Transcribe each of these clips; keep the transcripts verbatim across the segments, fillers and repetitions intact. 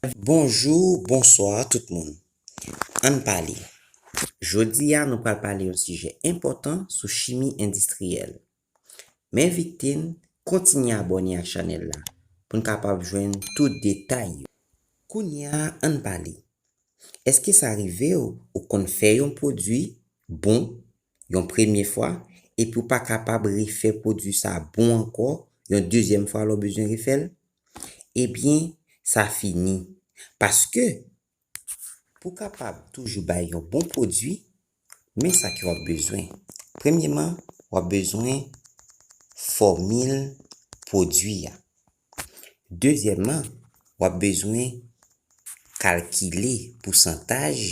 Bonjou, bonswa tout moun. Ann pale. Jodi a, nou pral pale yon sijè enpòtan sou chimi endistriyèl. M envite n kontinye abòne ak chanèl la pou n kapab jwenn tout detay yo. Kounye a, ann pale. Èske sa rive w, ou konn fè yon pwodui bon yon premye fwa, epi w pa kapab refè pwodui sa bon ankò yon dezyèm fwa lè w bezwen refè l? Ebyen, sa fini. Paske, pou w kapab toujou bay yon bon pwodui, men sa ke w ap bezwen. Premyeman, w ap bezwen fòmil pwodui a. Dezyèmman, w ap bezwen kalkile pousantaj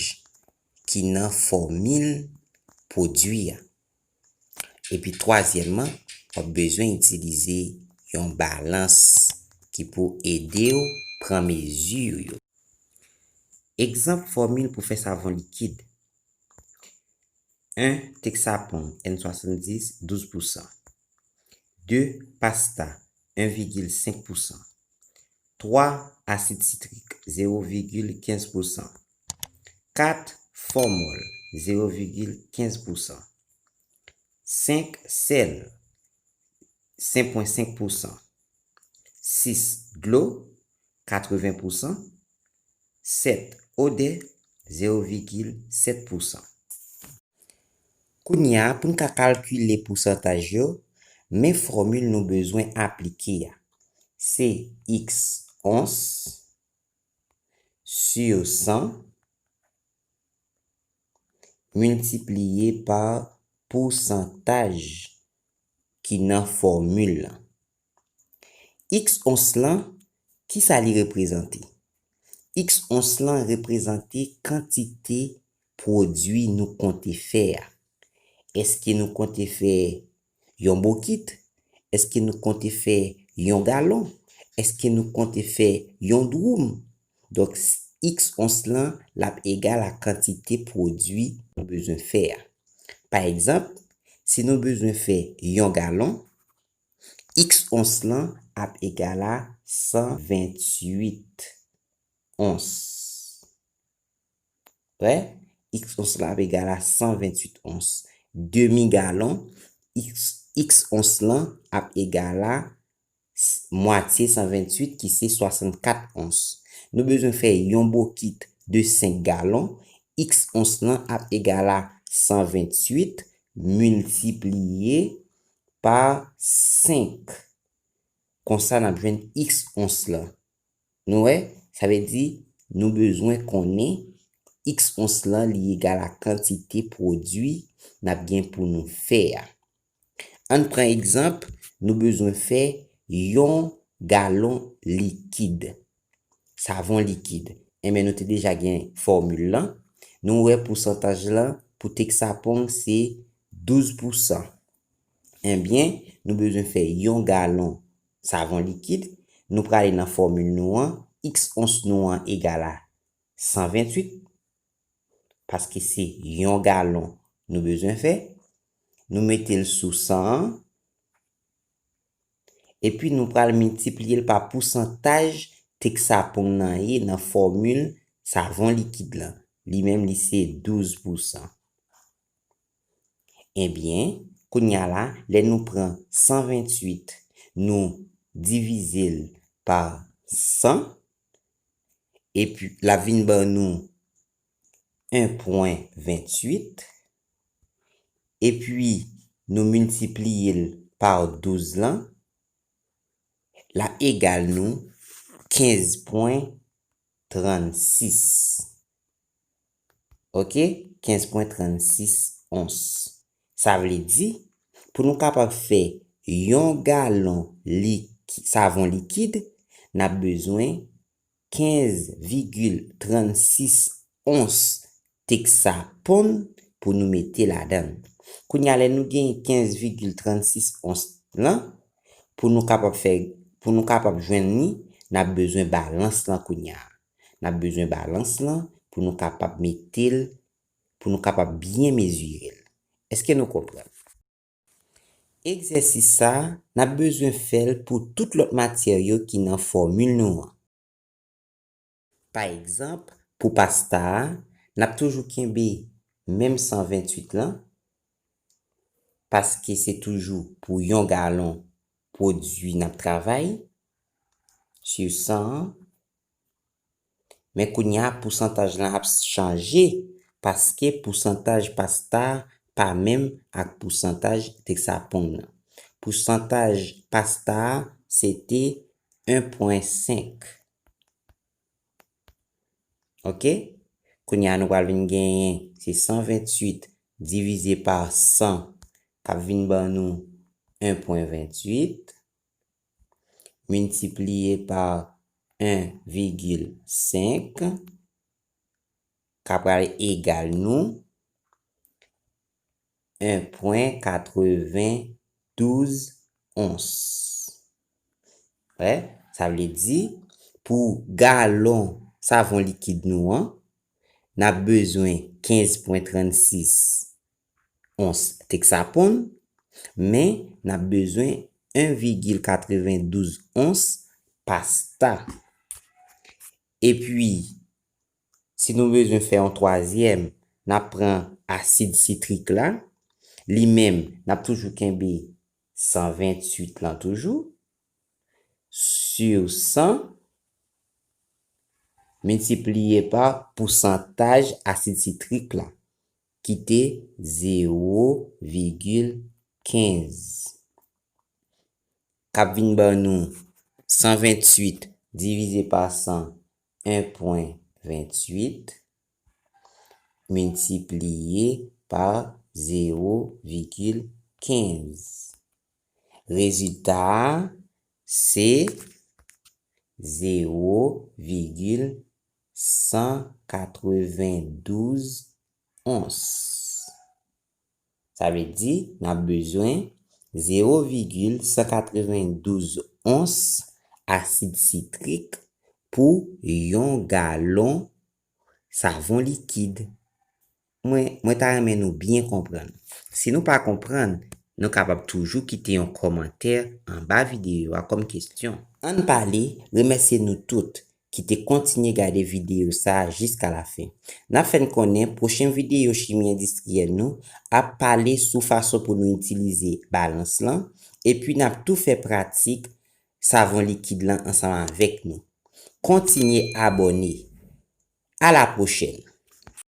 ki nan fòmil pwodui a. Epi twazyèmman, w ap bezwen itilize yon balans ki pou ede w pran mezi yo. Egzanp fòmil pou fè savon likid. En, Texapong, N swasanndis, douz pousan. De, Pasta, en vigil senk pousan. Twa, Asid sitrik, zewo vigil kenz pousan. Kat, Fòmòl, zewo vigil kenz pousan. Senk, Sèl, senk pwen senk pousan. Sis, Dlo, katreven pousan. Sèt, Odè, zewo vigil sèt pousan. Kounye a, pou n ka kalkile pousantaj yo, men fòmil nou bezwen aplike a. Se x ons sur san miltipliye pa pousantaj ki nan fòmil lan. X ons lan, kisa li reprezante? X ons lan reprezante kantite pwodui nou konte fè a. Èske nou konte fè yon bokit? Èske nou konte fè yon galon? Èske nou konte fè yon dwoum? Donk, x ons lan, l ap egal a kantite pwodui nou bezwen fè a. Pa egzanp, si nou bezwen fè yon galon, x ons lan ap egal a san venntuit ons. Wè, x ons lan ap egal a san venntuit ons. Demi galon, x, x ons lan ap egal a s-, mwatye san venntuit, ki se swasannkat ons. Nou bezwen fè yon bokit de senk galon, x ons lan ap egal a san venntuit miltipliye pa senk. Konsa, n ap jwenn x ons lan. Nou wè, sa vle di, nou bezwen konnen x ons lan, li egal a kantite pwodui n ap gen pou nou fè a. Ann pran egzanp, nou bezwen fè yon galon likid. Savon likid. Enben, nou te deja gen fòmil lan. Nou wè pousantaj lan pou Texapong se douz pousan. Enben, nou bezwen fè yon galon savon likid. Nou prale nan fòmil nou an. X ons nou an egal a san venntuit, paske se yon galon nou bezwen fè. Nou mete l sou san an. Epi nou pral miltipliye l pa pousantaj Texapong nan ye nan fòmil savon likid lan. Li menm, li se douz pousan. Ebyen, kounye a la, lè nou pran san venntuit, nou divize l pa san, epi l ap vin ban nou en pwen venntuit, epi nou miltipliye l pa douz lan, l ap egal nou kenz pwen trannsis. Oke? Kenz pwen trannsis ons. Sa vle di, pou nou kapab fè yon galon liki-, savon likid, n ap bezwen kenz vigil trannsis ons Texapong pou nou mete ladan l. Kounye a, lè nou genyen kenz vigil trannsis ons lan, pou nou kapab fè, pou nou kapab jwenn li, n ap bezwen balans lan kounye a. N ap bezwen balans lan pou nou kapab mete l, pou nou kapab byen mezire l. Èske nou konprann? Egzèsis sa a, n ap bezwen fè l pou tout lòt matyè yo ki nan fòmil nou an. Pa egzanp, pou pasta a, n ap toujou kenbe menm san venntuit lan, paske se toujou pou yon galon pwodui n ap travay, sou san an. Men kounye a, pousantaj lan ap chanje, paske pousantaj pasta a pa menm ak pousantaj teksapon nan. Pousantaj pasta a, se te en pwen senk. Oke? Kounye a, nou pral vin genyen, se san venntuit divize pa san, k ap vin ban nou en pwen venntuit, miltipliye pa en vigil senk, k ap pral egal nou en pwen katrevendouz ons. Wè, sa vle di, pou galon savon likid nou an, n ap bezwen kenz pwen trannsis ons teksapon, men n ap bezwen en vigil katrevendouz ons pasta. Epi, si nou bezwen fè yon twazyèm, n ap pran asid sitrik la. Li menm, n ap toujou kenbe san venntuit lan toujou. Sou san, miltipliye pa pousantaj asid sitrik la, ki te zewo vigil kenz. K ap vin ban nou san venntuit divize pa san, en pwen venntuit, miltipliye pa zewo vigil kenz. Rezilta a, se zewo vigil san katrevendouz ons. Sa vle di, n ap bezwen zewo vigil san katrevendouz ons asid sitrik pou yon galon savon likid. Mwen, mwen ta renmen nou byen konprann. Si nou pa konprann, nou kapab toujou kite yon kòmantè anba videyo a kòm kesyon. Ann pale, remèsye nou tout ki te kontinye gade videyo sa a jiska lafen. N ap fè n konnen pwochen videyo chimi endistriyèl nou ap pale sou fason pou nou itilize balans lan, epi n ap tou fè pratik savon likid lan ansanm avèk nou. Kontinye abòne. A la pwochèn!